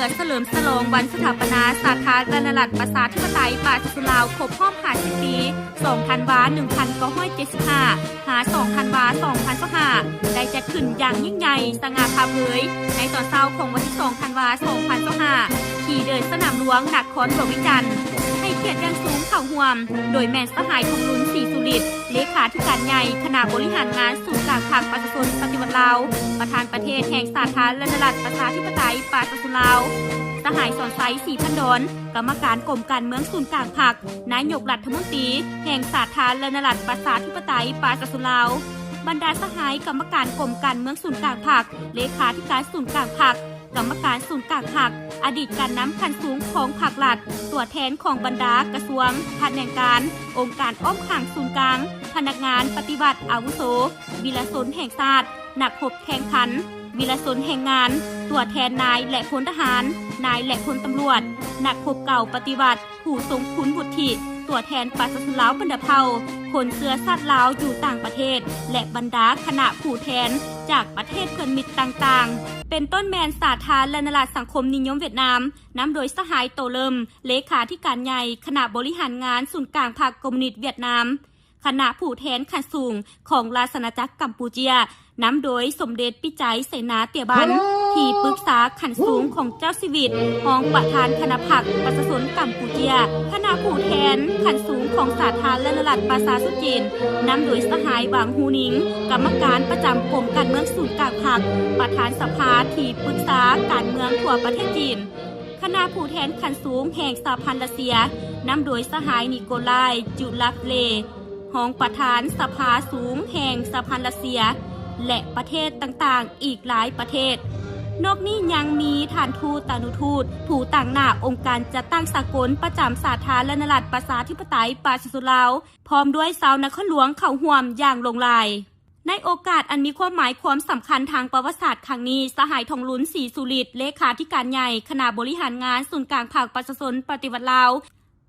ພື່ອສະເຫຼີມສະຫຼອງວັນສະຖາປະນາສາທາລະນະລັດ ປະຊາທິປະໄຕ ປະຊາຊົນລາວ ຄົບຮອບຫ້າສິບປີ ສອງທັນວາ ໜຶ່ງພັນເກົ້າຮ້ອຍເຈັດສິບຫ້າ ຫາ ສອງທັນວາ ສອງພັນຊາວຫ້າ ໄດ້ຈັດຂຶ້ນຢ່າງຍິ່ງໃຫຍ່ ສະຫງ່າຜ່າເຜີຍ ໃນຕອນເຊົ້າຂອງວັນທີສອງທັນວາ ສອງພັນຊາວຫ້າ ທີ່ເດີ່ນສະໜາມຫຼວງ ນະຄອນຫຼວງວຽງຈັນ. ໃຫ້ກຽດຢ່າງສູງເຂົ້າຮ່ວມ ໂດຍແມ່ນສະຫາຍ ທອງລຸນ ສີສຸລິດ ເລຂາທິການໃຫຍ່ຄະນະບໍລິຫານງານສູນກາງພັກປະຊາຊົນປະຕິວັດລາວ, ປະທານປະເທດແຫ່ງສາທາລະນະລັດ ປະຊາທິປະໄຕ ປະຊາຊົນລາວ, ສະຫາຍ ສອນໄຊ ສີພັນດອນ ກຳມະການກົມການເມືອງສູນກາງພັກ, ນາຍົກລັດຖະມົນຕີແຫ່ງສາທາລະນະລັດ ປະຊາທິປະໄຕ ປະຊາຊົນລາວ, ບັນດາສະຫາຍກຳມະການກົມການເມືອງສູນກາງພັກ, ເລຂາທິການສູນກາງພັກ, ກຳມະການສູນກາງພັກ, ອະດີດການນຳຂັ້ນສູງຂອງພັກລັດ, ຕົວແທນຂອງບັນດາກະຊວງ, ພະແນງການ, ອົງການອ້ອມຂ້າງສູນກາງ, ພະນັກງານປະຕິວັດອາວຸໂສ, ວິລະຊົນແຫ່ງຊາດ, ນັກຮົບແຂ່ງຂັນ, ວິລະຊົນແຮງງານ, ຕົວແທນນາຍ ແລະ ພົນທະຫານ, ນາຍ ແລະ ພົນຕຳຫຼວດ, ນັກຮົບເກົ່າປະຕິວັດ, ຜູ້ຊົງຄຸນວຸດທິ, ຕົວແທນປະຊາຊົນລາວບັນດາເຜົ່າ, ຄົນເຊື້ອຊາດລາວຢູ່ຕ່າງປະເທດ ແລະ ບັນດາຄະນະຜູ້ແທນຈາກປະເທດເພື່ອນມິດຕ່າງໆ ເປັນຕົ້ນແມ່ນສາທາລະນະລັດສັງຄົມນິຍົມຫວຽດນາມ ນຳໂດຍສະຫາຍ ໂຕເລີມ ເລຂາທິການໃຫຍ່ຄະນະບໍລິຫານງານສູນກາງພັກຄອມມູນິດຫວຽດນາມ, ຄະນະຜູ້ແທນຂັ້ນສູງຂອງລາຊະອານາຈັກກຳປູເຈຍ ນຳໂດຍສົມເດັດປິໄຈ ເສນາ ເຕຍບັນ ທີ່ປຶກສາຂັ້ນສູງຂອງເຈົ້າຊີວິດ, ຮອງປະທານຄະນະພັກປະຊາຊົນກຳປູເຈຍ, ຄະນະຜູ້ແທນຂັ້ນສູງຂອງສາທາລະນະລັດປະຊາຊົນຈີນ ນຳໂດຍສະຫາຍ ຫວັງ ຮູນິງ ກຳມະການປະຈຳກົມການເມືອງສູນກາງພັກ, ປະທານສະພາທີ່ປຶກສາການເມືອງທົ່ວປະເທດຈີນ, ຄະນະຜູ້ແທນຂັ້ນສູງແຫ່ງສະຫະພັນຣັດເຊຍ ນຳໂດຍສະຫາຍ ນິໂກລາຍ ຈູລາຟເລ ຮອງປະທານສະພາສູງແຫ່ງສະຫະພັນຣັດເຊຍ ແລະ ປະເທດຕ່າງໆອີກຫຼາຍປະເທດ. ນອກນີ້ຍັງມີທ່ານທູດຕານຸທູດ ຜູ້ຕາງໜ້າອົງການຈັດຕັ້ງສາກົນປະຈຳສາທາລະນະລັດປະຊາທິປະໄຕປະຊາຊົນລາວ ພ້ອມດ້ວຍຊາວນະຄອນຫຼວງເຂົ້າຮ່ວມຢ່າງຫຼວງຫຼາຍ. ໃນໂອກາດອັນມີຄວາມໝາຍຄວາມສຳຄັນທາງປະຫວັດສາດຄັ້ງນີ້, ສະຫາຍ ທອງລຸນ ສີສຸລິດ ເລຂາທິການໃຫຍ່ຄະນະບໍລິຫານງານສູນກາງພັກປະຊາຊົນປະຕິວັດລາວ,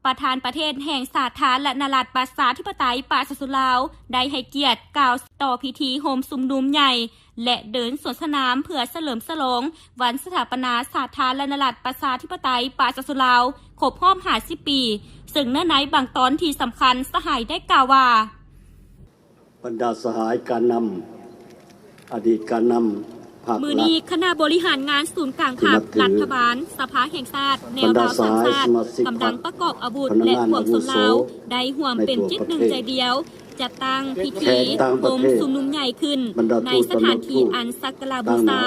ປະທານປະເທດແຫ່ງສາທາລະນະລັດປະຊາທິປະໄຕປະຊາຊົນລາວ ໄດ້ໃຫ້ກຽດກ່າວຕໍ່ພິທີໂຮມຊຸມນຸມໃຫຍ່ ແລະ ເດີນສວນສະໜາມເພື່ອສະເຫຼີມສະຫຼອງວັນສະຖາປະນາສາທາລະນະລັດປະຊາທິປະໄຕປະຊາຊົນລາວ ຄົບຮອບຫ້າສິບປີ, ເຊິ່ງເນື້ອໃນບາງຕອນທີ່ສຳຄັນ ສະຫາຍໄດ້ກ່າວວ່າ ບັນດາສະຫາຍການນຳ ອະດີດການນຳພັກລັດ ມື້ນີ້ຄະນະບໍລິຫານງານສູນກາງພັກ, ລັດຖະບານ, ສະພາແຫ່ງຊາດ, ແນວລາວສ້າງຊາດ, ກຳລັງປະກອບອາວຸດ ແລະ ປວງຊົນລາວ ໄດ້ຮ່ວມເປັນຈິດໜຶ່ງໃຈດຽວ ຈັດຕັ້ງພິທີໂຮມຊຸມນຸມໃຫຍ່ຂຶ້ນ ໃນສະຖານທີ່ອັນສັກກາລະບູຊາ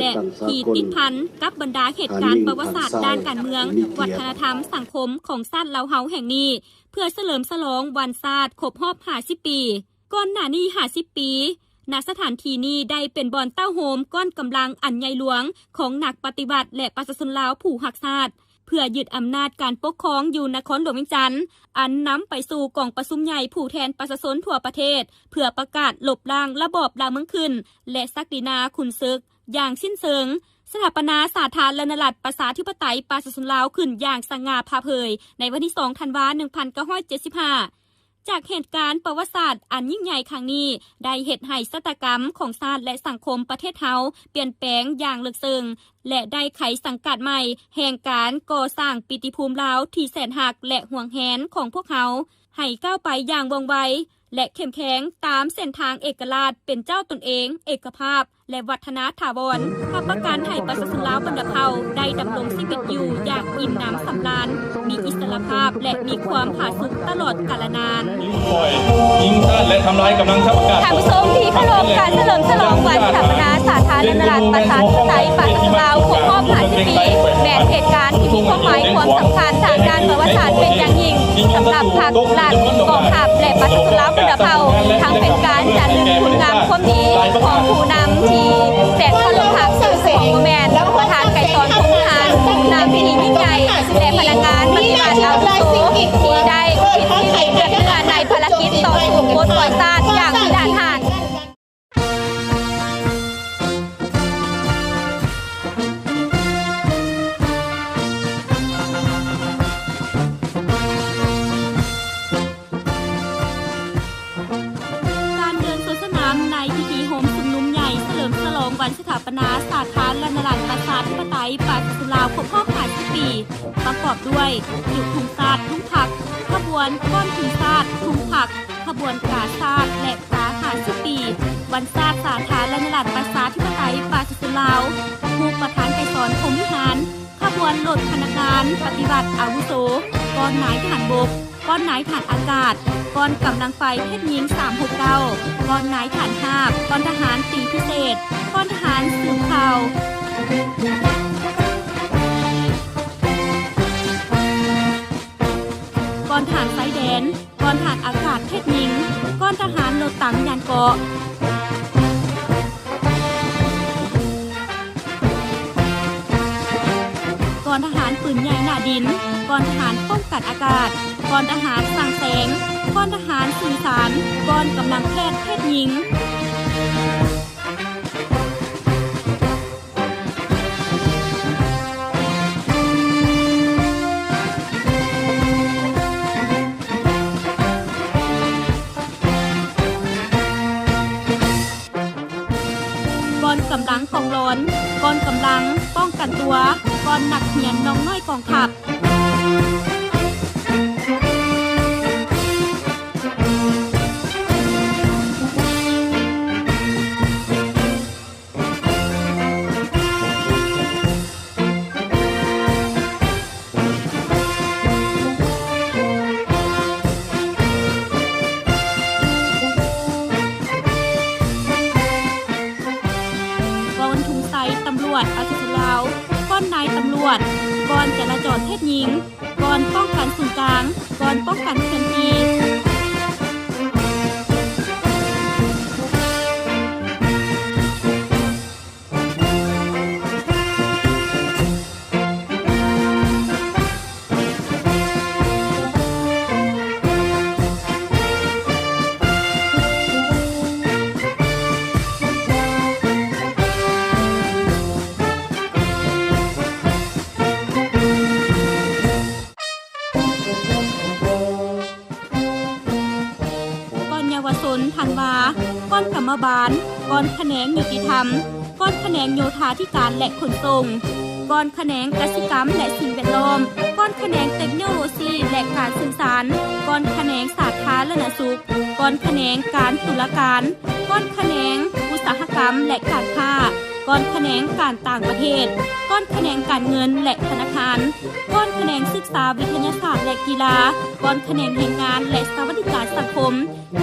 ແລະ ທີ່ຕິດພັນກັບບັນດາເຫດການປະຫວັດສາດດ້ານການເມືອງ, ວັດທະນະທຳ, ສັງຄົມຂອງຊາດລາວເຮົາແຫ່ງນີ້ ເພື່ອສະເຫຼີມສະຫຼອງວັນຊາດຄົບຮອບຫ້າສິບປີ. ກ່ອນໜ້ານີ້ຫ້າສິບປີ, ນະສະຖານທີ່ນີ້ໄດ້ເປັນບ່ອນເຕົ້າໂຮມກ້ອນກຳລັງອັນໃຫຍ່ຫຼວງຂອງນັກປະຕິວັດ ແລະ ປະຊາຊົນລາວຜູ້ຮັກຊາດ ເພື່ອຍຶດອຳນາດການປົກຄອງຢູ່ນະຄອນຫຼວງວຽງຈັນ, ອັນນຳໄປສູ່ກອງປະຊຸມໃຫຍ່ຜູ້ແທນປະຊາຊົນທົ່ວປະເທດ ເພື່ອປະກາດລົບລ້າງລະບອບລ່າເມືອງຂຶ້ນ ແລະ ສັກດິນາຂຸນເສິກຢ່າງສິ້ນເຊີງ, ສະຖາປະນາສາທາລະນະລັດປະຊາທິປະໄຕປະຊາຊົນລາວຂຶ້ນຢ່າງສະຫງ່າຜ່າເຜີຍ ໃນວັນທີສອງທັນວາ ໜຶ່ງພັນເກົ້າຮ້ອຍເຈັດສິບຫ້າ. ຈາກເຫດການປະຫວັດສາດອັນຍິ່ງໃຫຍ່ຄັ້ງນີ້ ໄດ້ເຮັດໃຫ້ຊະຕາກຳຂອງຊາດ ແລະ ສັງຄົມປະເທດເຮົາປ່ຽນແປງຢ່າງເລິກເຊິ່ງ ແລະ ໄດ້ໄຂສັງກັດໃໝ່ແຫ່ງການກໍ່ສ້າງປີຕິພູມລາວທີ່ແສນຮັກ ແລະ ຫວງແຫນຂອງພວກເຮົາ ໃຫ້ກ້າວໄປຢ່າງວ່ອງໄວ ແລະ ເຂັ້ມແຂງຕາມເສັ້ນທາງເອກະລາດເປັນເຈົ້າຕົນເອງ, ເອກະພາບ ແລະ ວັດທະນາຖາວອນ, ຮັບປະກັນໃຫ້ປະຊາຊົນລາວບັນດາເຜົ່າໄດ້ດຳລົງຊີວິດຢູ່ຢ່າງອີ່ມໜຳສຳລານ, ມີອິດສະຫຼະພາບ ແລະ ມີຄວາມຜາສຸກຕະຫຼອດກາລະນານ. ຍິງຊາດ ແລະ ທຳລາຍກຳລັງທັບອາກາດ. ທ່ານຜູ້ຊົມທີ່ເຄົາລົບ, ການສະເຫຼີມສະຫຼອງວັນສະຖາປະນາສາທາລະນະລັດປະຊາທິປະໄຕປະຊາຊົນລາວຄົບຮອບຫ້າສິບປີ ແມ່ນເຫດການທີ່ມີຄວາມໝາຍຄວາມສຳຄັນທາງດ້ານປະຫວັດສາດເປັນຢ່າງຍິ່ງ ສຳລັບພັກລັດ, ກອງທັບ ແລະ ປະຊາຊົນລາວບັນດາເຜົ່າ, ທັງເປັນການຈາລຶກຄຸນງາມຄວາມດີຂອງຜູ້ນຳທີ່ແສນເຄົາລົບຮັກ, ຊຶ່ງບໍ່ແມ່ນທ່ານ ໄກສອນ ພົງຫານ, ຜູ້ນຳທີ່ຍິ່ງໃຫຍ່ ແລະ ພະນັກງານປະຕິບັດອາວຸໂສທີ່ໄດ້ອຸທິດຊີວິດເລືອດເນື້ອໃນພາລະກິດຕໍ່ສູ້ປົດປ່ອຍຊາດຢ່າງວິລະຫານ. ການເດີນສວນສະໜາມໃນພິທີໂຮມຊຸມນຸມໃຫຍ່ສະເຫຼີມສະຫຼອງວັນສະຖາປະນາສາທາລະນະລັດປະຊາທິປະໄຕປະຊາຊົນລາວຄົບຮ ປະກອບດ້ວຍ ຈຸດທຸງຊາດທຸງພັກ, ຂະບວນກ້ອນທຸງຊາດທຸງພັກ, ຂະບວນກາຊາດ ແລະ ກາຫ້າສິບປີ, ວັນຊາດສາທາລະນະລັດ ປະຊາທິປະໄຕ ປະຊາຊົນລາວ, ຮູບປະທານໄກສອນ ພົມວິຫານ, ຂະບວນລົດພະນັກງານປະຕິບັດອາວຸໂສ, ກ້ອນນາຍທະຫານບົກ, ກ້ອນນາຍທະຫານອາກາດ, ກ້ອນກຳລັງໄຟເພດຍິງສາມຫົກເກົ້າ, ກ້ອນນາຍທະຫານຮາບ, ກ້ອນທະຫານຕີພິເສດ, ກ້ອນທະຫານສືບຂ່າວ, ກ້ອນທະຫານຊາຍແດນ, ກ້ອນທະຫານອາກາດເພດຍິງ, ກ້ອນທະຫານລົດຕັງຍານເກາະ, ກ້ອນທະຫານປືນໃຫຍ່ໜ້າດິນ, ກ້ອນທະຫານປ້ອງກັນອາກາດ, ກ້ອນທະຫານສ້າງແສງ, ກ້ອນທະຫານສື່ສານ, ກ້ອນກຳລັງແພດເພດຍິງ. ກ້ອນກຳລັງກອງຫຼອນ, ກ້ອນກຳລັງປ້ອງກັນຕົວ, ກ້ອນນັກຮຽນນ້ອງນ້ອຍກອງທັບ. ກ້ອນທຸງໄຊຕຳຫຼວດປະຊາຊົນລາວ, ກ້ອນນາຍຕຳຫຼວດ, ກ້ອນຈະລາຈອນເພດຍິງ, ກ້ອນປ້ອງກັນສູນກາງ, ກ້ອນປ້ອງກັນເຄື່ອນທີ່. ກ່ອນເຍົາວະຊົນທັນວາ, ກ່ອນກຳມະບານ, ກ່ອນຂະແໜງຍຸຕິທຳ, ກ່ອນຂະແໜງໂຍທາທິການ ແລະ ຂົນສົ່ງ, ກ່ອນຂະແໜງກະສິກຳ ແລະ ສິ່ງແວດລ້ອມ, ກ່ອນຂະແໜງເຕັກໂນໂລຊີ ແລະ ການສື່ສານ, ກ່ອນຂະແໜງສາທາລະນະສຸກ, ກ່ອນຂະແໜງການຕຸລາການ, ກ່ອນຂະແໜງອຸດສາຫະກຳ ແລະ ການຄ້າ, ກ່ອນຂະແໜງການຕ່າງປະເທດ, ກ່ອນຂະແໜງການເງິນ ແລະ ທະນາຄານ, ກ່ອນຂະແໜງສຶກສາວິທະຍາສາດ ແລະ ກິລາ, ກ່ອນຂະແໜງແຮງງານ ແລະ ສະຫວັດດີການສັງຄົມ,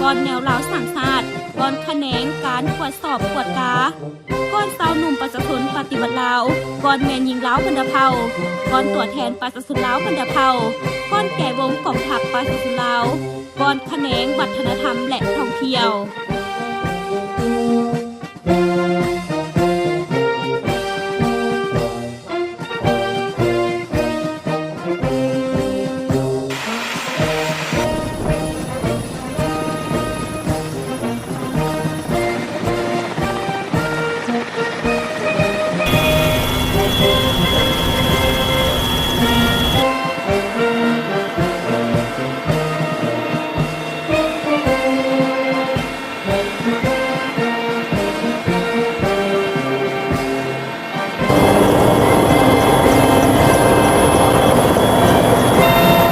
ກ່ອນແນວລາວສ້າງຊາດ, ກ່ອນຂະແໜງການກວດສອບກວດກາ, ກ່ອນຊາວໜຸ່ມປະຊາຊົນປະຕິວັດລາວ, ກ່ອນແມ່ຍິງລາວບັນດາເຜົ່າ, ກ່ອນຕົວແທນປະຊາຊົນລາວບັນດາເຜົ່າ, ກ່ອນແກວົງກອງທັບປະຊາຊົນລາວ, ກ່ອນຂະແໜງວັດທະນະທຳ ແລະ ທ່ອງທ່ຽວ.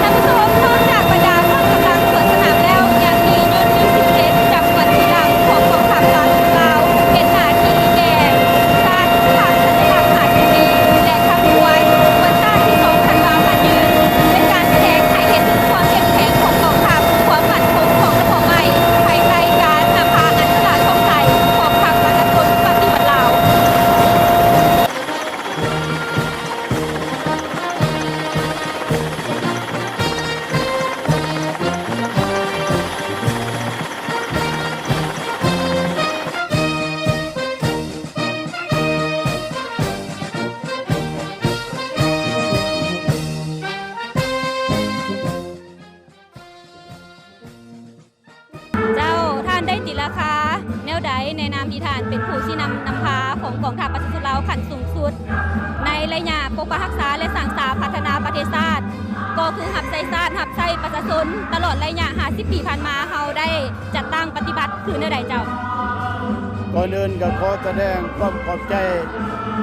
ທ່ານຜູ້ຊົມ, ນອກຈາກບັນດາກອງກຳລັງສວນສະໜາມແລ້ວ, ຍັງມີຍົດທີສິບເຈັດ ຈຳນວນສີ່ລຳຂອງກອງທັບລາວ ເຮັດໜ້າທີ່ແກ່ຊາດຕາມສັນຍະລັກຫ້າສິບປີ ແລະ ຂະບວນວັນຊາດທີສອງທັນວາໝາຍຢືນ ເປັນການສະແດງໃຫ້ເຫັນເຖິງຄວາມເຂັ້ມແຂງຂອງກອງທັບ, ຄວາມໝັ້ນຄົງຂອງລະບົບໃໝ່ ພາຍໃຕ້ການນຳພາອັນສະຫຼາດຊ່ອງໄຊຂອງພັກປະຊາຊົນປະຕິວັດລາວ. ເຈົ້າ, ທ່ານໄດ້ຕີລາຄາແນວໃດໃນນາມທີ່ທ່ານເປັນຜູ້ຊີ້ນຳນຳພາຂອງກອງທັບປະຊາຊົນລາວຂັ້ນສູງສຸດ ໃນໄລຍະປົກປັກຮັກສາ ແລະ ສ້າງສາພັດທະນາປະເທດຊາດ, ກໍຄືຮັບໃຊ້ຊາດ, ຮັບໃຊ້ປະຊາຊົນຕະຫຼອດໄລຍະຫ້າສິບປີຜ່ານມາ, ເຮົາໄດ້ຈັດຕັ້ງປະຕິບັດຄືແນວໃດເຈົ້າ? ກ່ອນອື່ນກໍຂໍສະແດງຄວາມຂອບໃຈ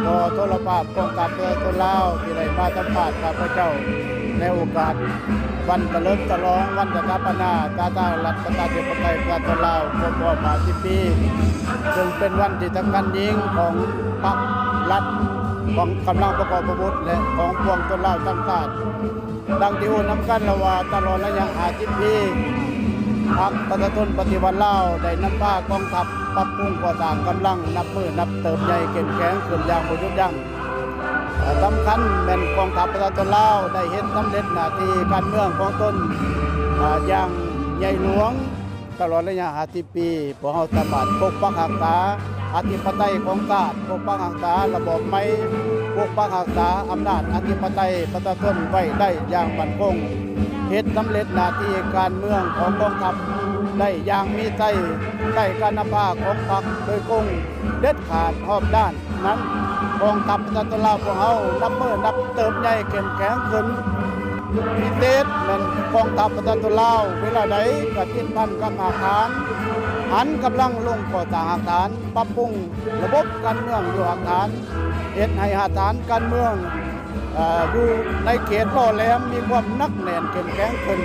ຕໍ່ໂທລະພາບກອງທັບປະຊາຊົນລາວທີ່ໄດ້ມາສຳພາດຂ້າພະເຈົ້າ ໃນໂອກາດວັນສະເຫຼີມສະຫຼອງວັນສະຖາປະນາສາທາລະນະລັດ ປະຊາທິປະໄຕ ປະຊາຊົນລາວ ຄົບຮອບຫ້າສິບປີ, ເຊິ່ງເປັນວັນທີ່ສຳຄັນຍິ່ງຂອງພັກລັດ, ຂອງກຳລັງປະກອບອາວຸດ ແລະ ຂອງປວງຊົນລາວທັງຊາດ. ດັ່ງທີ່ຮູ້ນຳກັນແລ້ວວ່າ ຕະຫຼອດໄລຍະຫ້າສິບປີ, ພັກປະຊາຊົນປະຕິວັດລາວໄດ້ນຳພາກອງທັບປັບປຸງກໍ່ສ້າງກຳລັງ ນັບມື້ນັບເຕີບໃຫຍ່ເຂັ້ມແຂງຂຶ້ນຢ່າງບໍ່ຢຸດຢັ້ງ. ສຳຄັນແມ່ນກອງທັບປະຊາຊົນລາວໄດ້ເຮັດສຳເລັດໜ້າທີ່ການເມືອງຂອງຕົນ ອາ ຢ່າງໃຫຍ່ຫຼວງ. ຕະຫຼອດໄລຍະຫ້າສິບປີ, ພວກເຮົາສາມາດປົກປັກຮັກສາອະທິປະໄຕຂອງຊາດ, ປົກປັກຮັກສາລະບອບໃໝ່, ປົກປັກຮັກສາອຳນາດອະທິປະໄຕປະຊາຊົນໄວ້ໄດ້ຢ່າງໝັ້ນຄົງ, ເຮັດສຳເລັດໜ້າທີ່ການເມືອງຂອງກອງທັບໄດ້ຢ່າງມີໄຊ, ໃຕ້ການນຳພາຂອງພັກໂດຍກົງ ເດັດຂາດຮອບດ້ານນັ້ນ, ກອງທັບປະຊາຊົນລາວພວກເຮົານັບມື້ນັບເຕີບໃຫຍ່ເຂັ້ມແຂງຂຶ້ນ. ພິເສດແມ່ນກອງທັບປະຊາຊົນລາວເວລາໃດກໍຕິດພັນກັບຮາກຖານ, ອັນກຳລັງລົງກໍ່ສ້າງຮາກຖານ, ປັບປຸງລະບົບການເມືອງຢູ່ຮາກຖານ, ເຮັດໃຫ້ຮາກຖານການເມືອງ ເອີ ຢູ່ໃນເຂດຫຼໍ່ແຫຼມມີຄວາມໜັກແໜ້ນເຂັ້ມແຂງຂຶ້ນ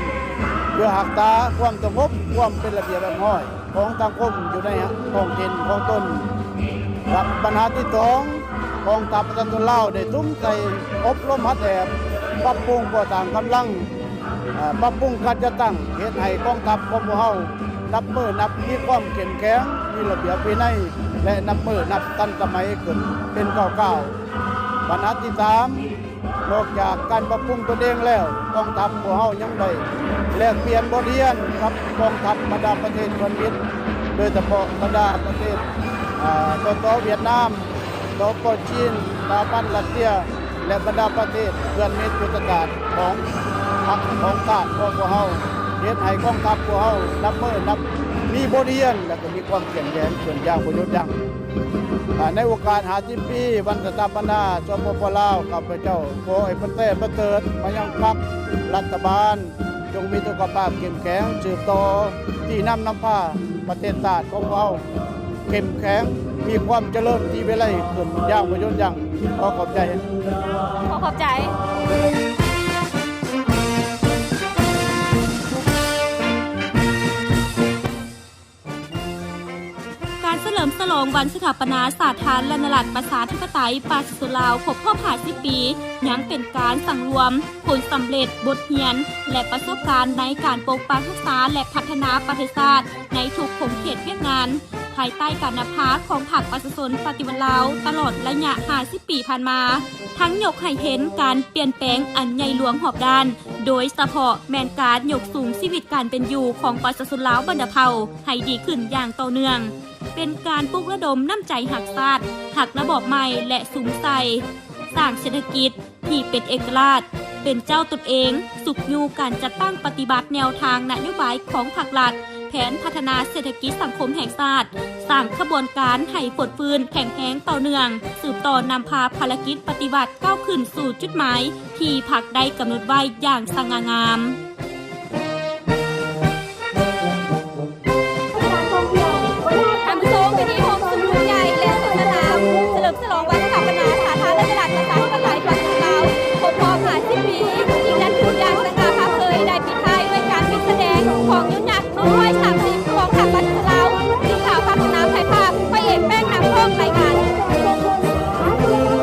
ເພື່ອຮັກສາຄວາມສະຫງົບ, ຄວາມເປັນລະບຽບຮຽບຮ້ອຍຂອງສັງຄົມຢູ່ໃນທ້ອງຖິ່ນຂອງຕົນ. ແລະ ບັນຫາທີສອງ, ກອງທັບປະຊາຊົນລາວໄດ້ສຸມໃສ່ອົບຮົມຫັດແອບ, ປັບປຸງກໍ່ສ້າງກຳລັງ, ເອີ ປັບປຸງການຈັດຕັ້ງ, ເຮັດໃຫ້ກອງທັບຂອງພວກເຮົານັບມື້ນັບມີຄວາມເຂັ້ມແຂງ, ມີລະບຽບວິໄນ ແລະ ນັບມື້ນັບທັນສະໄໝຂຶ້ນເປັນກ້າວໆ. ບັນຫາທີສາມ, ນອກຈາກການປັບປຸງຕົນເອງແລ້ວ, ກອງທັບພວກເຮົາຍັງໄດ້ແລກປ່ຽນບົດຮຽນກັບກອງທັບບັນດາປະເທດເພື່ອນມິດ, ໂດຍສະເພາະບັນດາປະເທດ ອາ ສສ ຫວຽດນາມ, ສປ ຈີນ, ສະຫະພັນຣັດເຊຍ ແລະ ບັນດາປະເທດເພື່ອນມິດຍຸດທະສາດຂອງພັກຂອງຊາດຂອງພວກເຮົາ, ເຮັດໃຫ້ກອງທັບພວກເຮົານັບມື້ນັບມີບົດຮຽນ ແລະ ກໍມີຄວາມເຂັ້ມແຂງຂຶ້ນຢ່າງບໍ່ຢຸດຢັ້ງ. ອາ ໃນໂອກາດຫ້າສິບປີວັນສະຖາປະນາ ສປປ ລາວ, ຂ້າພະເຈົ້າຂໍອວຍພອນແຕ່ປະເສີດມາຍັງພັກ, ລັດຖະບານ, ຈົ່ງມີສຸຂະພາບເຂັ້ມແຂງ, ສືບຕໍ່ຊີ້ນຳນຳພາປະເທດຊາດຂອງເຮົາເຂັ້ມແຂງ, ມີຄວາມຈະເລີນທີ່ວິໄລຂຶ້ນຢ່າງບໍ່ຢຸດຢັ້ງ. ຂໍຂອບໃຈ. ຂໍຂອບໃຈ. ການສະເຫຼີມສະຫຼອງວັນສະຖາປະນາສາທາລະນະລັດ ປະຊາທິປະໄຕ ປະຊາຊົນລາວ ຄົບຮອບຫ້າສິບປີ ຍັງເປັນການສັງລວມຜົນສຳເລັດ, ບົດຮຽນ ແລະ ປະສົບການໃນການປົກປັກຮັກສາ ແລະ ພັດທະນາປະເທດຊາດໃນທຸກຂົງເຂດວຽກງານ, ພາຍໃຕ້ການນຳພາຂອງພັກປະຊາຊົນປະຕິວັດລາວ ຕະຫຼອດໄລຍະຫ້າສິບປີຜ່ານມາ, ທັງຍົກໃຫ້ເຫັນການປ່ຽນແປງອັນໃຫຍ່ຫຼວງຮອບດ້ານ, ໂດຍສະເພາະແມ່ນການຍົກສູງຊີວິດການເປັນຢູ່ຂອງປະຊາຊົນລາວບັນດາເຜົ່າໃຫ້ດີຂຶ້ນຢ່າງຕໍ່ເນື່ອງ, ເປັນການປຸກລະດົມນ້ຳໃຈຮັກຊາດ, ຮັກລະບອບໃໝ່ ແລະ ສຸມໃສ່ສ້າງເສດຖະກິດທີ່ເປັນເອກະລາດ, ເປັນເຈົ້າຕົນເອງ, ຊຸກຍູ້ການຈັດຕັ້ງປະຕິບັດແນວທາງນະໂຍບາຍຂອງພັກລັດ, ແຜນພັດທະນາເສດຖະກິດສັງຄົມແຫ່ງຊາດ, ສ້າງຂະບວນການໃຫ້ຟົດຟື້ນແຂງແຮງຕໍ່ເນື່ອງ, ສືບຕໍ່ນຳພາພາລະກິດປະຕິວັດກ້າວຂຶ້ນສູ່ຈຸດໝາຍທີ່ພັກໄດ້ກຳນົດໄວ້ຢ່າງສະຫງ່າງາມ.